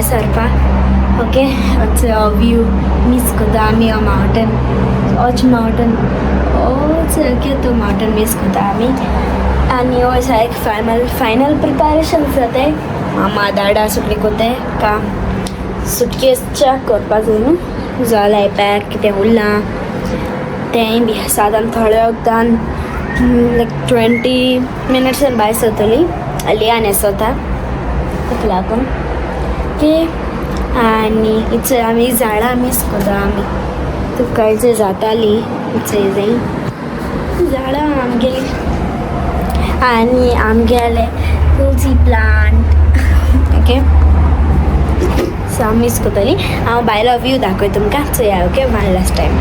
भायर सरपा. Okay, view मीस करता आमी. हो मावंटन, होच मावंटन होच. ओके, तो मावंटन मीस करता आमी. आनी हय सारकें फायनल फायनल प्रिपेरेशन जाताय. मामा दाडा सगळीं कोताय काम. सुटकेस चॅक करपा जाय न्हू, जालाय पॅक, कितें उरलां तेंय बी. सादारण थोड्या वखदान लायक 20 मिनट्सान भायर सरतली. लिया न्हेसोता, ताका लागून. ओके, आनी इचय आमी झाडां मीस करता आमी. तुका इचय जाताली, इचय जाय झाडां आमगेली. आनी आमगेले तुलसी प्लांट. ओके, सो आमी मीस करतली. हांव भायलो व्यू दाखय तुमकां, चोया. ओके, वन लास्ट टायम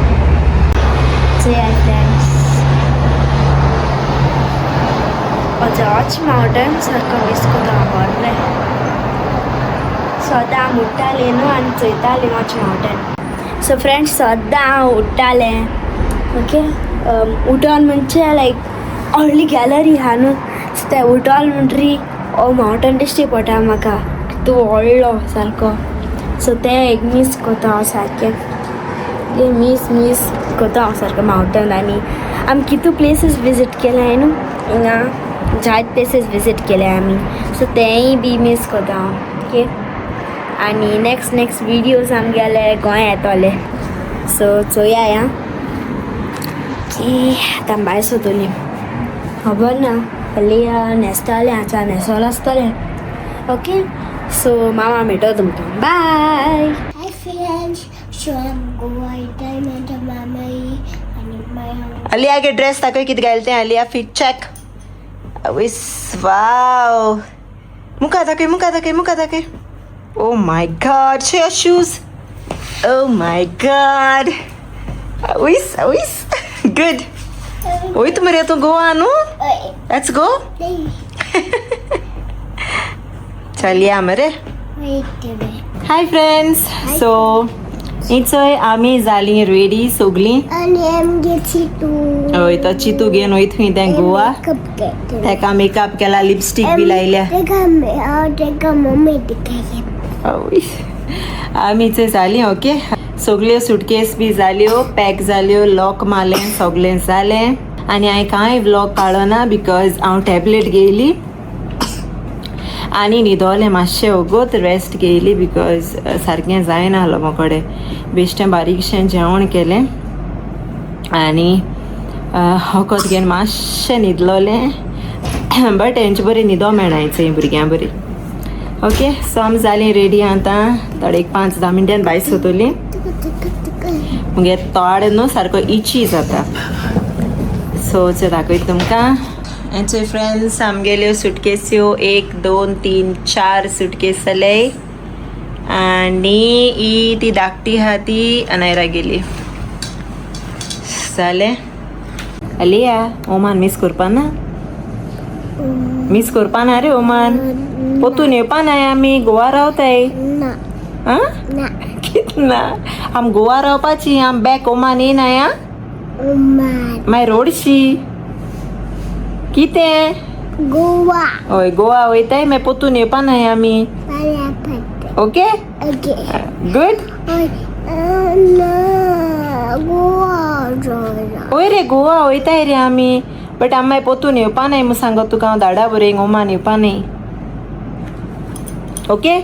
चोया फ्रेंड्स. होच मावंटन सारको मीस करता हांव. व्हडलें सदां हांव उठ्ठालें न्हू आनी चोयतालें होच मावंटन. सो फ्रेंड्स, सदां हांव उठ्ठालें, ओके, उठोन म्हणजे लायक व्हडली गॅलरी आहा न्हू, सो ते उठोल म्हणटरी हो मावंटन दिश्टी पडटा म्हाका, तूं व्हडलो सारको. सो तें एक मीस करता हांव सारकें. मीस मीस करता हांव सारको मावंटन. आनी आमी कितू प्लेसीस विजीट केल्या न्हू हिंगा, जायते प्लेसीस विजीट केले आमी. सो तेंय बी मीस करता हांव. ओके, आनी नेक्स्ट नेक्स्ट विडियोज आमगेले गोंय येतोले, सो चोया या की आतां भायर सोदतली. खबर ना, पयलीं न्हेसतालें, आतां न्हेसोल आसतलें. ओके, सो मामा मेळटलो तुमकां. बाय. Hi friends, so I'm going to mama and my Aliya K dress दाखय, कितें घायलें तें. आलिया, फिट चॅक. विस, वाव. मुखा दाखय, मुखा दाखय, मुखा दाखय. Oh my God, show your shoes. Oh my God, विस विस, गुड. वयता मरे तूं गोवा न्हू? Let's go. चल या मरे. Wait a minute. Hi friends, so इचय आमी जालीं रेडी सगलीं. And I'm getting to हय, तो चितू घेवन वयता खंय तें गोवा. Makeup get. तेका मेकअप केला, लिपस्टीक बी लायल्या. Teka mummy दिखाई. हय, आमी चय जालीं. ओके, सगल्यो सुटकेस बी जाल्यो, पॅक जाल्यो, लॉक मारलें, सगळें जालें. आनी हांवें कांय व्लॉग काडलो ना because हांव टॅबलेट घेयली आनी न्हिदोलें मातशें, वोगोत रेस्ट घेयली because सारकें जायना आहलो म्हाकोडे. बेश्टें बारीकशें जेवण केलें आनी वखद घेवन मातशें न्हिदलोलें, बट हेंचे बरें न्हिदो मेळना चोय भुरग्यां बरी. ओके, सो आमी जालीं रेडी आतां. थोडे एक 5-10 मिनटान भायर सोदतलीं. मुगे तोड न्हू सारको इची जाता, सो दाखयता तुमकां. हेंचे फ्रेंड्स, आमगेल्यो सुटकेस्यो एक, दोन, तीन, चार सुटकेस जाले. आनी ही ती धाकटी आहा ती अनायरा गेली. जालें. अलिया, ओमान मीस करपा ना? मीस करपा ना रे ओमान? पोतून येवपा नाय, आमी गोवा रावताय. ना. आं? ना. कित ना? आम गोवा रावपाची, आम बॅक ओमान येयनाय आं. ओमान. मागीर रोडशी कितें? गोवा. हय, गोवा वयताय, मागीर पोतून येवपा नाय आमी. बराबर. ओके. ओके. गुड. ना, गोवा जाना. हय रे, गोवा वयताय रे आमी, बट आमी मागीर पोतून येवपा नाय म्हूण सांगत तुका हांव. धाडा बरें, ओमान येवपा न्हय. ओके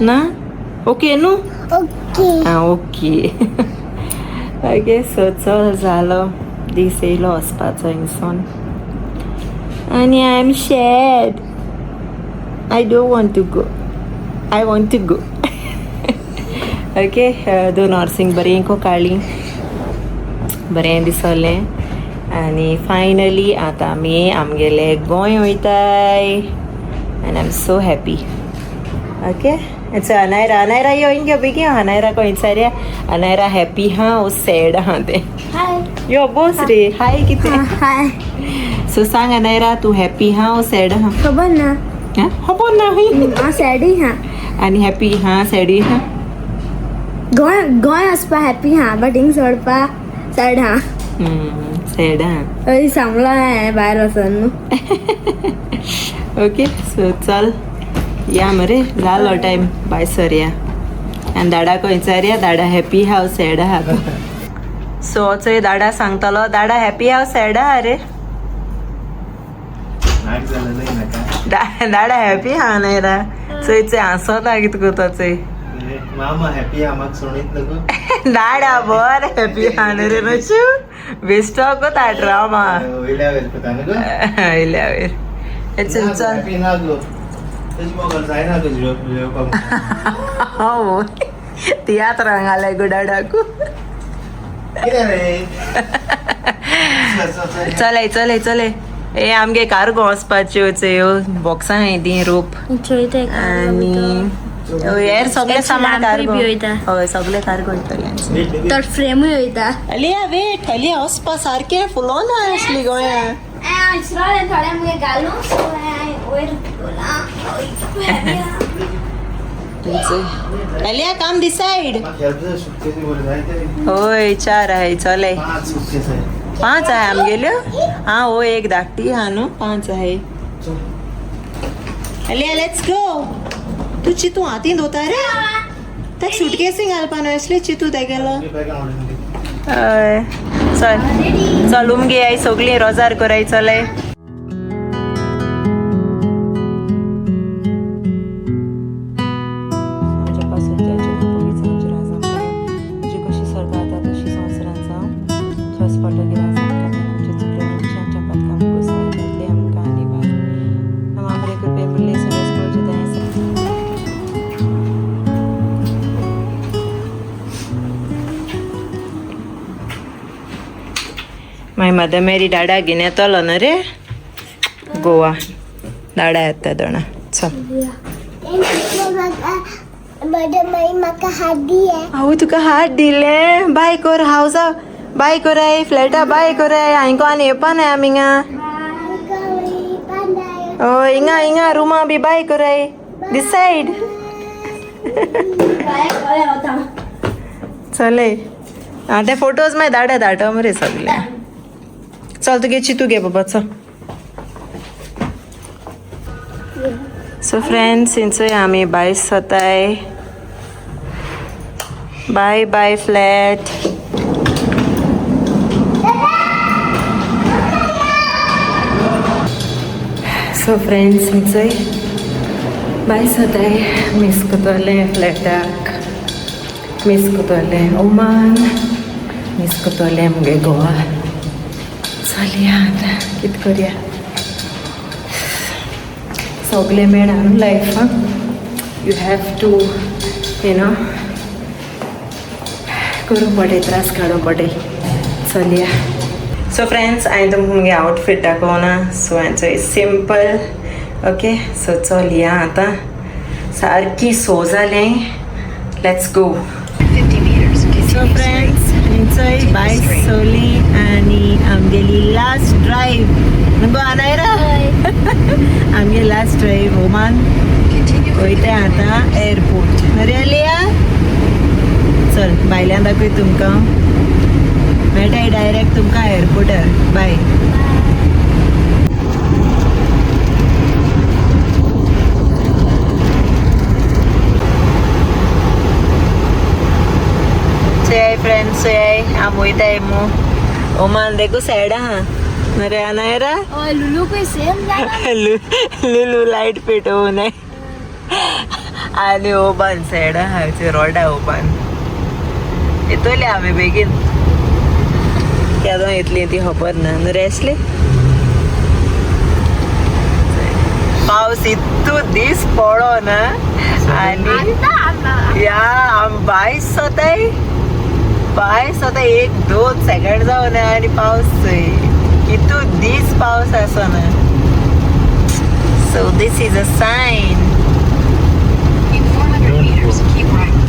ना? ओके न्हू? ओके. आं, ओके ओके. सो चल, जालो दीस येयलो वचपाचो हिंगसोन आनी I am sad. I don't want to go, I want to go. Okay, दोन वर्सिंग बरें काडली, बरें दिसलें. आनी फायनली आतां आमी आमगेले गोंय वयताय आनी I am so happy. Okay, अच्छा, अनायरा, अनायरा यो हिंग बेगीन. अनायरा को विचारया, अनायरा हॅपी हा ओ सॅड हा ते. हाय. यो बोस रे. हाय कितें? हाय. सो सांग अनायरा, तूं हॅपी हा ओ सॅड हा? खबर ना. हा, खबर ना हूंय? हांव सॅडूय हा. आनी हॅपी हा, सॅडूय हा? गोंय गोंय वचपा हॅपी हा, बट हिंग सोडपा सॅड हा. सॅड हा. हय, सांगलो हांवें भायर वचोन न्हू. ओके, सो चल. या मरे जालो टायम बाय सर या. आनी दाडा खंयसर या, दाडा हॅपी हाव सॅड आहा. सो चोय दाडा सांगतलो, दाडा हॅपी हाव सॅड आहा रे. दाडा हॅपी हा न्हय रा. चोय चोय हांसता कितें करता चोय. मामा हॅपी हा म्हाका सोडीत नको. दाडा बर हॅपी हा न्हय रे नशू बेस्टो कोता ड्रामा. वयल्या वयर कोता न्हू गो. वयल्या वयर. चल चल. हॅपी ना गो, तशी मोगल जायना गो जेवपाक. हो तियात्र घालाय गो डाडाकू. कितें रे? चलय चलय चलय. ए आमगे कार्गो वचपाच्यो चोयो बॉक्सां हाय ती रोप. आनी हेर सगळे सामान कार्गो. हय सगळे कार्गो वयतले. तर फ्रेमूय वयता. अलिया वेट, अलिया वचपा सारकें फुलोन आसली गोंया. थोडे मुगे घालू वयर. अलिया काम डिसायड. होय चार आहे चले. पांच आहे आमगेल्यो. हा हो एक धाकटी हा न्हू, पांच आहे. अलिया let's go. तूं चितू हातीन धुता रे, ताका सुटकेसी घालपा न्हय आसली चितू तेगेलो. हय चल चल उमगे आई सगळीं रोजार कराय चलय. माय मदर मेरी डाडा घेवन येतलो न्हू रे गोवा. डाडा येता दोणा. चल. हांव तुका हात दिले बाय कर. हांव जाव बाय कराय फ्लॅटा बाय कराय. हांयको आनी येवपा नाय आमी हिंगा. हय हिंगा हिंगा रुमा बी बाय कराय दीस सायड. चलय आं ते फोटोज मागीर धाडा धाडटा मरे सगळे. चल तुगे चितू घे बाबा चल. सो फ्रेंड्स इंचय आमी बाय सोताय. Bye bye flat. So friends इंचय bye सोताय. मीस कोतोलें फ्लॅटाक, मीस कोतोलें ओमान, मीस कोतोलें मुगे गोवा. चलया आतां कितें करया, सगळें मेळना न्हू लायफाक. You have to you know करूंक पडटा, त्रास काडूंक पडटा. चलया. सो फ्रेंड्स हांवें तुमकां मुगे आवटफीट दाखोवना. सो हांवें चोय सिंपल. ओके सो चलया आतां सारकी सो जालें. Let's go. So friends चोय बाय सोली आनी आमगेली लास्ट ड्रायव्ह न्हू अनायरा. आमगे लास्ट ड्रायव्ह ओमान वयता आतां एअरपोर्ट. रे अलिया चल भायल्यान दाखय तुमकां. मेळटाय डायरेक्ट तुमकां एअरपोर्टार. बाय. चोय फ्रेंड्स चोय आमी वयताय मू ओमान. देखू सॅड आहा रे अनायरा. लुलू सेम जाला. लुलू लायट पेटोवून आनी ओबान सॅड आहा रोडा ओबान. येतोली आमी बेगीन, केदो येतली ती खबर ना न्हू रे आसली. पावस इतू दीस पडो ना आनी या आम बाय सोताय बाय सोताय एक दोन सेकंड जावन आनी पावस चोय कितू दीस पावस आसना. So this is a sign.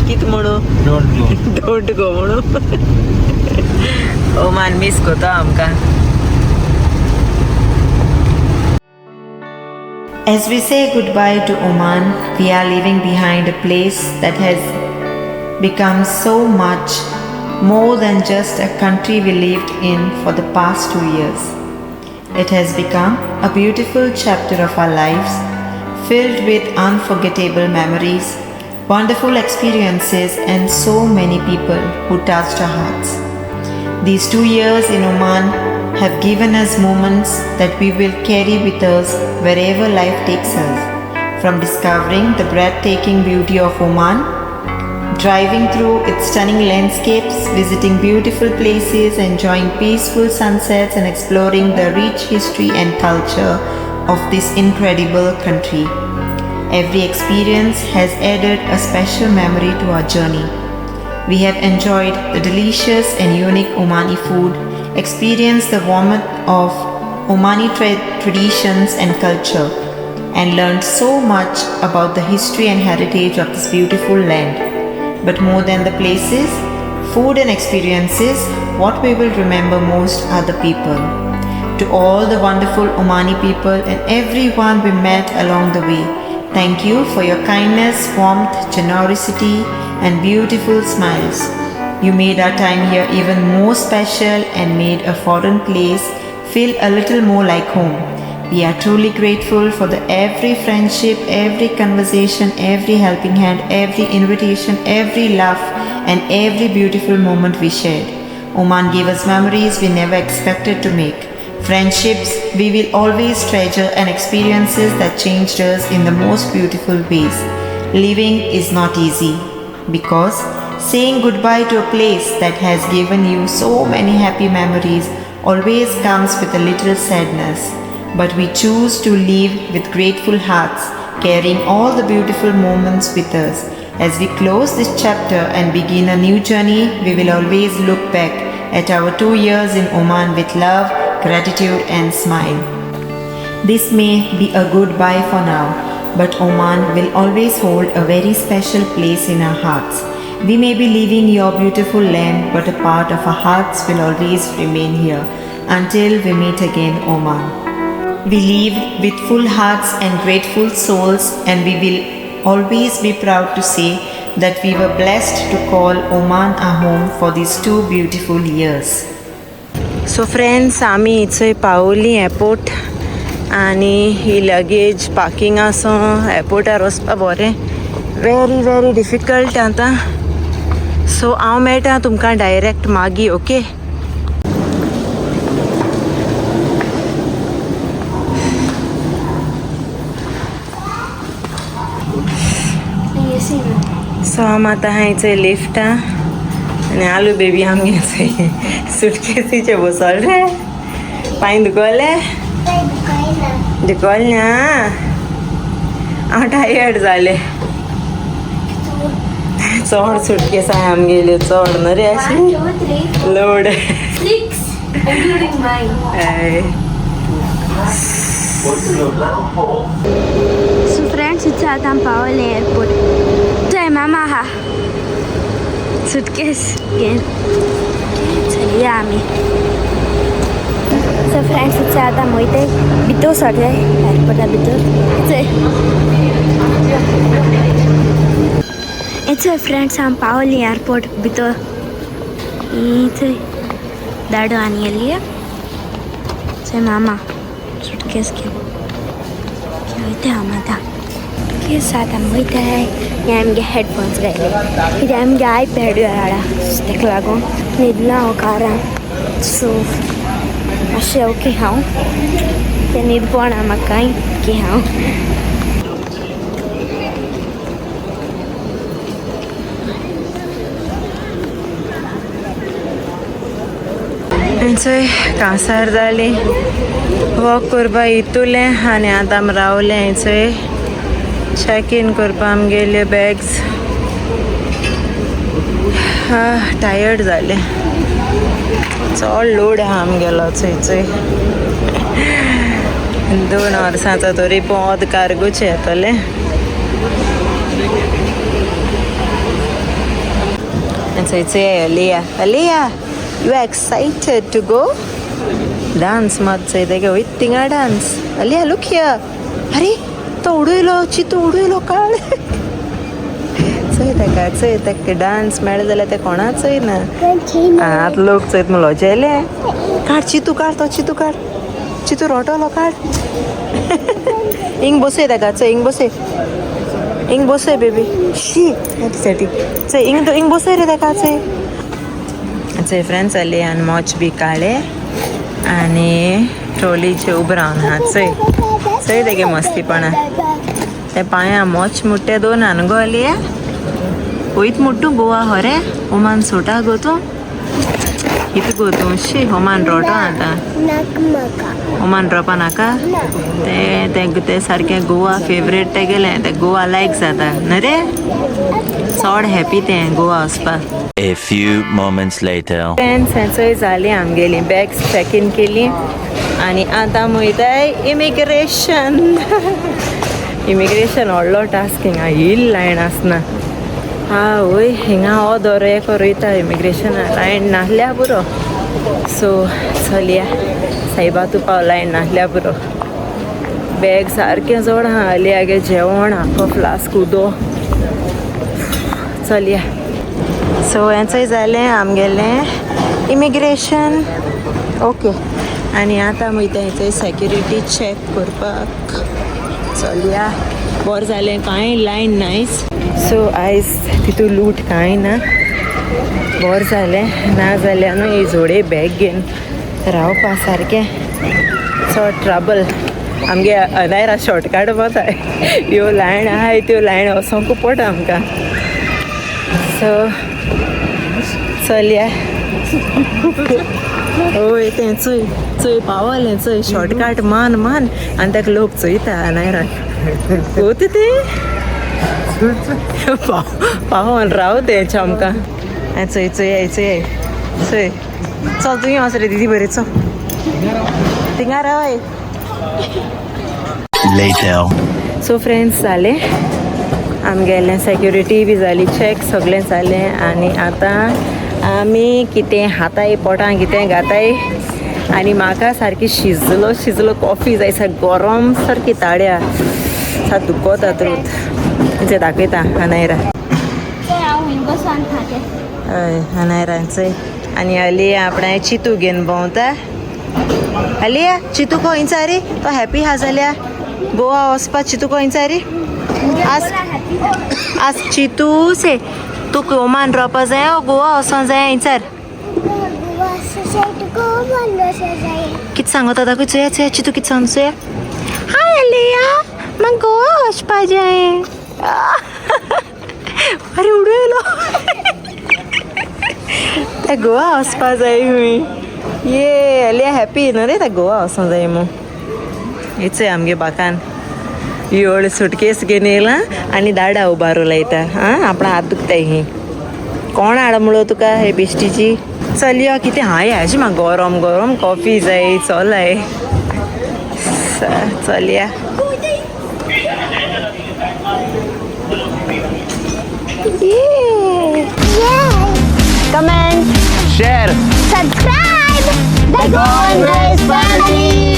कित म्हणू don't go म्हणू. ओमान मीस कोता आमकां. As we say goodbye to Oman, we are leaving behind a place that has become so much more than just a country we lived in for the past 2 years. It has become a beautiful chapter of our lives, filled with unforgettable memories, wonderful experiences, and so many people who touched our hearts. These 2 years in Oman have given us moments that we will carry with us wherever life takes us. From discovering the breathtaking beauty of Oman, driving through its stunning landscapes, visiting beautiful places, enjoying peaceful sunsets, and exploring the rich history and culture of this incredible country. Every experience has added a special memory to our journey. We have enjoyed the delicious and unique Omani food, experienced the warmth of Omani traditions and culture, and learned so much about the history and heritage of this beautiful land. But more than the places, food and experiences, what we will remember most are the people. To all the wonderful Omani people and everyone we met along the way, thank you for your kindness, warmth, generosity, and beautiful smiles. You made our time here even more special and made a foreign place feel a little more like home. We are truly grateful for the every friendship, every conversation, every helping hand, every invitation, every laugh, and every beautiful moment we shared. Oman gave us memories we never expected to make, friendships we will always treasure, and experiences that changed us in the most beautiful ways. Living is not easy, because saying goodbye to a place that has given you so many happy memories always comes with a little sadness. But we choose to leave with grateful hearts, carrying all the beautiful moments with us. As we close this chapter and begin a new journey, we will always look back at our 2 years in Oman with love, gratitude, and smile. This may be a goodbye for now, but Oman will always hold a very special place in our hearts. We may be leaving your beautiful land, but a part of our hearts will always remain here until we meet again, Oman. We leave with full hearts and grateful souls, and we will always be proud to say that we were blessed to call Oman our home for these 2 beautiful years. So friends, आमी इचोय पावली airport आनी ही luggage parking आसो एअरपोर्टार वचपा बरें very very difficult आतां. So हांव मेळटा तुमकां डायरेक्ट मागीर. ओके. सो हांव आतां हांयचोय लिफ्टा आनी आलू बेबी आमगे सुटकेसीचे बसोल रे. पांय दुखोले दुखोल ना. हांव टायर्ड जालें. चड सुटकेस हांवें आमगेल्यो चड न्हू रे अशी load. So friends, इथं आतां पावले एअरपोर्ट. थंय मामा आहा सुटकेस घेवन. चलया आमी. सो फ्रेंड्स, इथं आतां वयताय भितर सरले एअरपोर्टा भितर. इथं फ्रेंड्स आमी पावली एअरपोर्ट भितर. इथं दाडो आनी येली. थंय मामा सुटकेस घेवन वयता हांव आतां. केस आतां वयताय. हे आमगे हेडफोन्स घायले कित्याक आमगे आयपॅड हाडा ताका लागून न्हिदलां हांव कारान. सो मातशें ओके हांव तें न्हीद पडना म्हाका की हांव. थंय कांसार जाली वॉक करपा इतुलें आनी आतां आमी रावलें थंय चॅक इन करपा आमगेले बॅग्स. टायर्ड जालें. चड लोड आहा आमगेलो थंय थंय. 2 वर्सांचो तरी पोंत कार्गोच येतलें. थंय थंय Aliya. Aliya, you are excited to go? Dance मात चोय तेगे वयता थिंगा डान्स. Alia look here. अरे तो उडयलो चितू उडयलो काड. चोय ताका चोय ताका डान्स मेळ्ळो जाल्यार ते कोणा चोय ना. आतां लोक चोयत म्हण लजेले. काड चितू काड तो चितू काड. चितू रोटोलो काड. हिंग बसय ताका, चोय हिंग बसय, हिंग बसय बेबी. शी साठी चोय हिंग हिंग बसय रे ताका. चोय चोय फ्रेंड्स, अलियान मोच बी काडले आनी ट्रोलीचे उब रावन आहा. चोय चोय तेगे मस्तीपणा. ते पांया मोच मुट्टे दोन आहा न्हू गो अलिया. वयत मुट्टू गोवा हो रे, ओमान सोटा गो तूं, कितें गो तूं. शी ओमान रोटो आतां, ओमान रोवपा नाका. ते ते ते सारकें गोवा फेवरेट तेगेलें, ते गोवा लायक जाता न्हू रे, चड हॅपी तें गोवा वचपाक. A few moments later. Friends, हेंचोय जाली आमगेली बॅग्स चॅक इन केली आनी आतां वयताय इमिग्रेशन. इमिग्रेशन व्हडलो टास्क, हिंगा ही लायन आसना. हा वय, हिंगा हो दोरो एको रोयता इमिग्रेशना, लायन नासल्या पुरो. सो चलया सायबा तूं पाव, लायन नासल्या पुरो. बॅग सारकें जड आहा, अलियागे जेवण आखो फ्लास्क उदो. चलया. सो हेंचोय जालें आमगेलें इमिग्रेशन ओके आनी आतां वयता हेंचोय सेक्युरिटी चॅक करपाक. चलया, बरें जालें कांय लायन नायस. सो आयज तितू लूट कांय ना, बरें जालें. ना जाल्यार न्हू ही जोडे बॅग घेवन रावपा सारकें चड ट्रबल. आमगे अनायरा शॉर्टकट वता, ह्यो लायन आहाय त्यो लायन वचोंकू पडटा आमकां. सो चलया. हय तें चोय चोय पावलें चोय, शॉर्टकट मान मान आनी ताका लोक चोयता अनायराक. वता तें पावोन राव तें चमकां. चोय चोय चोय चोय, चल तुवें वच रे दिदी बरें, चल थिंगा राव. Later. So friends, जालें आमगेलें सेक्युरिटी बी जाली चॅक, सगळें जालें आनी आतां आमी कितें हाताय पोटां कितें घाताय आनी म्हाका सारकी शिजलो शिजलो कॉफी जाय, सारकी गरम सारकी ताळ्या सात दुखोता त्रोत. दाखयता अनायरा. हांव हिंग बसून खातें. हय अनायरा चोय, आनी अलिया आपणें चितू घेवन भोंवता. अलिया चितू खंयचा रे, तो हॅपी आहा जाल्यार गोवा वचपा. चितू खंयचा रे? आज आज चितू से तूं ओमान रावपा जाय वो गोवा वचों जाय इंचार. कितें सांगता दाखय. चोया चोया चितू कितें सांग चोया. हाय अलिया, म्हाका गोवा वचपा जाय. अरे उडो येयलो ते गोवा वचपा जाय खंय. ये अलिया हॅपी न्हू रे, ते गोवा वचों जाय मू. हेचय आमगे बाकान एवढे सुटकेस घेवन येयला आनी दाडा उबारू लायता. आं आपणा हात दुखताय. ही कोण हाड म्हणलो तुका हे बेश्टीची. चल यो कितें हाय अशी म्हाका गरम गरम कॉफी जाय. चलाय चलया. Comment, Share. Subscribe! The Goan Grace Family!